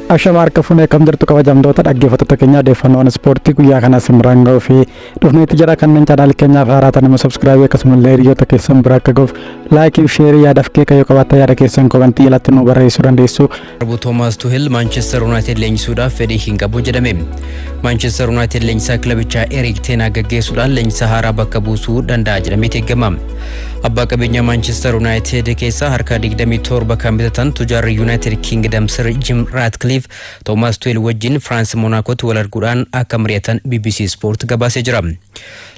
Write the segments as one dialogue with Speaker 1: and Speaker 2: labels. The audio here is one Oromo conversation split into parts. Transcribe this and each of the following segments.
Speaker 1: Ashama harka fuunee kam jirtu kabajamtoota dhaggeeffattoota keenya, odeeffannoon ispoortii guyyaa kana simbiraan ga'uu fi dhufneetti jira. Kanneen channel keenyaaf haaraa ta'an immoo subscribe, akkasumallee hiriyoota keessan bira akka ga'uuf like fi share, yaadaaf keeka yoo qabaattan yaada keessan comment jalatti nu barreessuu dandeessu.
Speaker 2: Darbu Toomaas Tuhel Maanchestar Yuunaayitid leenjisuudhaaf fedhii hin qabu jedhame. Maanchestar Yuunaayitid leenjisaa kilabichaa Eriik Ten Hag gaggeessuudhaan leenjisaa haaraa bakka buusuu danda'a jedhamee eegama. Abbaa qabeenyaa Maanchestar Yuunaayitid keessaa harka 27 kan bitatan tujaarri Yuunaayitid Kingdom Sir Jim Ratcliffe Toomaas Tuhel wajjin Firaans Monaakootti wal arguudhaan akka mari'atan BBC Sport gabaasee jira.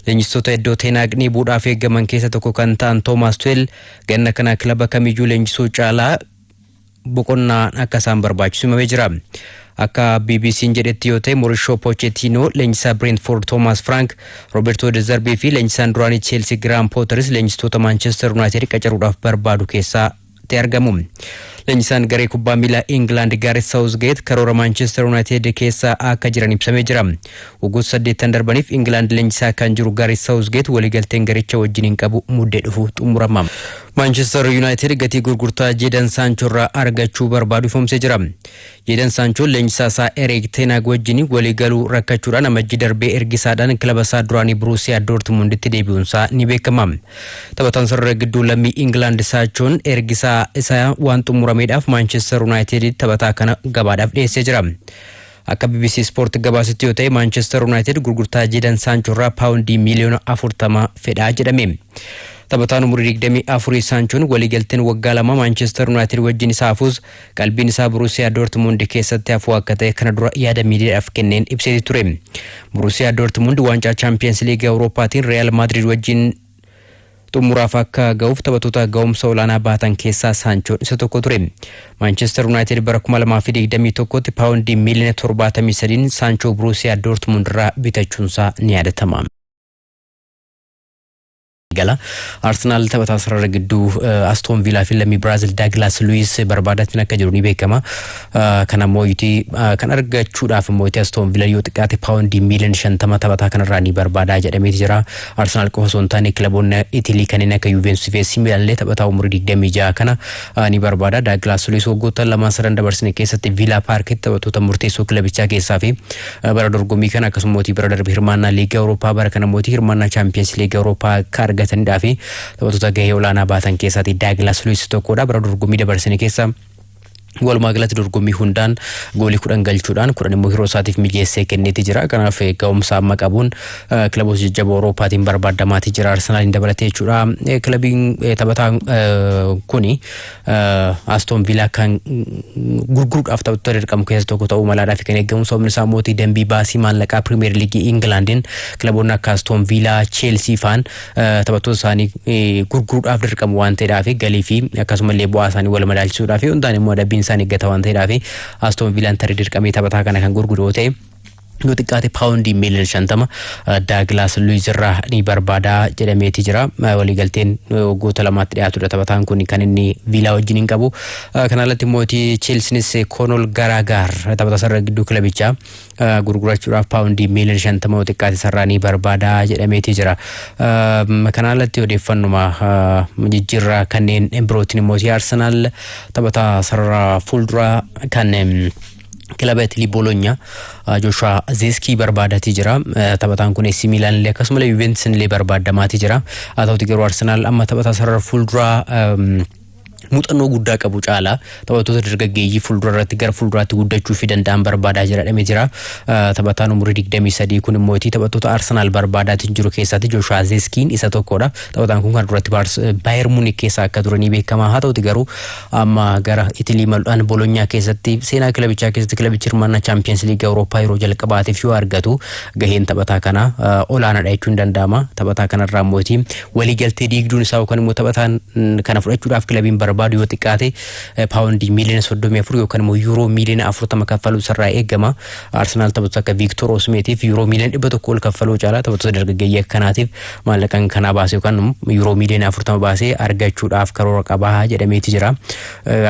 Speaker 2: Leenjistoota iddoo Ten Hag ni bu'uudhaaf eegaman keessa tokko kan ta'an Toomaas Tuhel ganna kana kilaba kamiyyuu leenjisuu caalaa boqonnaan akka isaan barbaachisu himamee jira. Akka BBC'n jedhetti yoo ta'e, Mauricio Pochettino, leenjisaa Brentford Thomas Frank, Roberto De Zerbi fi leenjisaan duraanii Chelsea Graham Potteris leenjistoota Manchester United qacaruudhaaf barbaadu keessaa ta'e argamu. Leenjisaan garee kubbaa miilaa England Gareth Southgate karoora Manchester United keessa akka jiran ibsamee jira. Waggoota 8 darbaniif England leenjisaa kan jiru Gareth Southgate waliigalteen garicha wajjin hin qabu muddee dhufu xumurama. Manchester United gatii gurgurtaa Jadon Sancho irraa argachuu barbaadu ifoomsee jira. Jadon Sancho leenjisaa isaa Erik ten Hag wajjin waliigaluu rakkachuudhaan amajjii darbee ergisaadhaan kilaba isaa duraanii Borussia Dortmunditti deebi'uunsaa ni beekama. Taphataan sarara gidduu lammii England Sanchoon ergisaa isaa waan xumurameedhaaf Manchester United taphataa kana gabaadhaaf dhiyeessee jira. Akka BBC Sport gabaasetti yoo ta'e, Manchester United gurgurtaa Jadon Sancho irraa paawundii miiliyoona 40 fedhaa jedhame. Taphataan umurii 24 Sanchoon waliigalteen waggaa 2 Manchester United wajjin isaa hafuus qalbiin isaa Borussia Dortmund keessatti hafuu akka ta'e kana dura yaada miidiyaadhaaf kenneen ibseeti ture. Borussia Dortmund waancaa Champions League Awurooppaatiin Real Madrid wajjin xumuraaf akka ga'uuf taphattoota ga'umsa olaanaa baatan keessaa Saanchoon isa tokko ture. Manchester United bara 2021tti paawundii miiliyoona 73 Saanchoo Borussia Dortmund irraa bitachuunsaa ni yaadatama. Gala Arsenaal taphataa sarara gidduu Aston Villaa fi lammii Biraazil Daaglaas Luis barbaadatiin akka jiru ni beekama. Kana immoo kan argachuudhaaf immoo Aston Villa yoo xiqqaate paawundii miiliyoona 50 taphataa kanarraa ni barbaadaa jedhameeti jira. Arsenaal qofa osoo hin taane kilaboonni Itilii kanneen akka Juventus fi AC Milan illee taphataa umurii 26 kana ni barbaada. Daaglaas Luis waggoota lamaan sadan dabarsine keessatti Villaa Paarkitti taphattoota murteessoo kilabichaa keessaa fi bara dorgommii kana akkasuma bara darbe hirmaannaa Liiga Awurooppaa, bara kana mootii hirmaannaa Chaampiyeens Liiga Awurooppaa akka argatanidhaa fi taphattoota gahee olaanaa baatan keessaati Daaglaas Luis tokkodha. Bara dorgommii dabarsine keessa walumaa galatti dorgommii hundaan goolii 10 galchuudhaan 10 immoo yeroo isaatiif mijeessee kenneeti jira. Kanaaf ga'umsa amma qabuun kilaboota jajjaboo Awurooppaatiin barbaadamaatii jira, Arsenaaliin dabalatee jechuudha. Kilabiin taphataan kuni Aston Villaa kan gurguruudhaaf taphattoota dirqamu keessa tokko ta'uu malaadhaaf kan eegamu. Sababni isaa mootii dambii baasii maallaqaa Pirimeer Liigii Ingilaandiin kilaboonni akka Aston Villaa, Cheelsii faan taphattoota isaanii gurguruudhaaf dirqamu waan ta'eedhaaf, galii fi akkasumallee bu'aa isaanii wal madaalchisuudhaaf hundaan immoo adabbiin isaanii eeggata waan ta'eedhaaf, Aston Villaan tarii dirqamee taphataa kana kan gurguru yoo ta'e, yoo xiqqaate paawundii miiliyoona 50 Daaglaas Luiz irraa ni barbaada jedhameeti jira. Waliigalteen waggoota 2tti dhiyaatudha taphataan kun kan inni Viilaa wajjin hin qabu. Kana alatti immoo Cheelsiinis Koonol Garaagaar taphataa sarara gidduu kilabichaa gurgurachuudhaaf paawundii miiliyoona 50 yoo xiqqaate sarara ni barbaada jedhameeti jira. Kana alatti odeeffannuma jijjiirraa kanneen birootiin immoo Arsenaal taphataa sarara fuulduraa kan kilaba Itilii Bologna Joshua Zirkzee barbaadatii jira. Taphataan kun AC Milan illee akkasuma Juventus illee barbaadamaatii jira. Haa ta'uti garuu Arsenaal amma taphataa sarara fuulduraa muuxannoo guddaa qabu caalaa taphattoota dargaggeeyyii fuuldura irratti gara fuulduraatti guddachuu fi danda'an barbaadaa jira jedhamee jira. Taphataan umurii 23 kun immoo taphattoota Arsenaal barbaadaatiin jiru keessaatti Joshua Zirkzeen isa tokkodha. Taphataan kun kan duratti Baayern Munich keessa akka ture ni beekama. Haa ta'uti garuu amma gara Itilii maluudhaan Bolonyaa keessatti seenaa kilabichaa keessatti kilabichi hirmaannaa Chaampiyeens Liigii Awurooppaa yeroo jalqabaatiif yoo argatu gaheen taphataa kana olaanaadha jechuun danda'ama. Taphataa kanarraa immoo waliigaltee diigduun isaa yookaan immoo taphataan kana fudhachuudhaaf kilabiin barbaadu yoo xiqqaate paawundii miiliyoona 34 yookaan immoo yuuroo miiliyoona 40 kaffaluu isarraa eegama. Arsenaal taphattoota akka Viiktoor Osmeetiif yuuroo miiliyoona 100 ol kaffaluu caalaa taphattoota dargaggeeyyii akkanaatiif maallaqan kanaa baasee yookaan yuuroo miiliyoona 40 baasee argachuudhaaf karoora qabaa jedhameeti jira.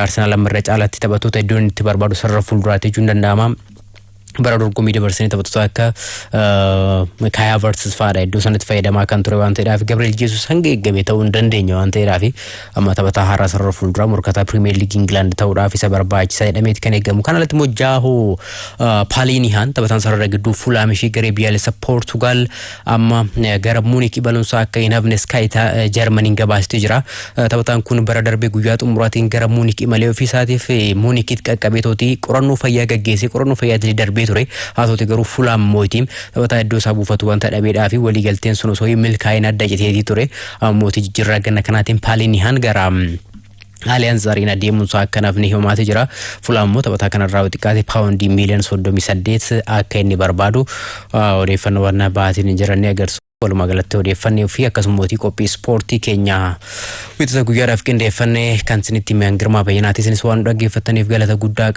Speaker 2: Arsenaal amma irra caalaatti taphattoota iddoon itti barbaadu sarara fuulduraatti jechuun danda'ama. Bara dorgommii dabarsanii taphattoota akka Kai Havertz fa'aadha iddoo sanatti fayyadamaa kan ture waan ta'eedhaaf, Gabriel Jesus hanga eeggame ta'uu hin dandeenye waan ta'eedhaaf, amma taphataa haaraa sarara fuulduraa morkataa Pirimeer Liigii Ingilaand ta'uudhaaf isa barbaachisaa jedhameeti kan eegamu. Kana alatti immoo Jaahoo Paaliinihaan, taphataan sarara gidduu Fuulaamii fi garee biyyaalessa Poortugaal, amma gara Muunik imaluunsaa akka hin hafne Sky Jarmaniin gabaasitee jira. Taphataan kun bara darbee guyyaa xumuraatiin gara Muunik imalee ofii isaatiif Muunikitti qaqqabee tooti qorannoo fayyaa gaggeessee qorannoo fayyaatiin darbee ture. Haa ta'uti garuu Fuulaam mootiin taphataa iddoo isaa buufatu wanta dhabeedhaa fi waliigalteen sun osoo hin milkaa'in adda citeetii ture. Mootii jijjiirraa ganna kanaatiin Paaliinihaan gara Allianz Arena deemuunsaa akkanaaf ni himaatee jira. Fuulaam immoo taphataa kanarraa xiqqaate paawundii miiliyoona 38 akka inni barbaadu odeeffannoowwan baatiin jiran ni agarsiisu. Walumaa galatti odeeffannee fi akkasuma qophii ispoortii keenya Wixata guyyaadhaaf qindeeffannee kan isinitti himan Girmaa Bayyanaati. Isinis waan dhaggeeffattaniif galata guddaa.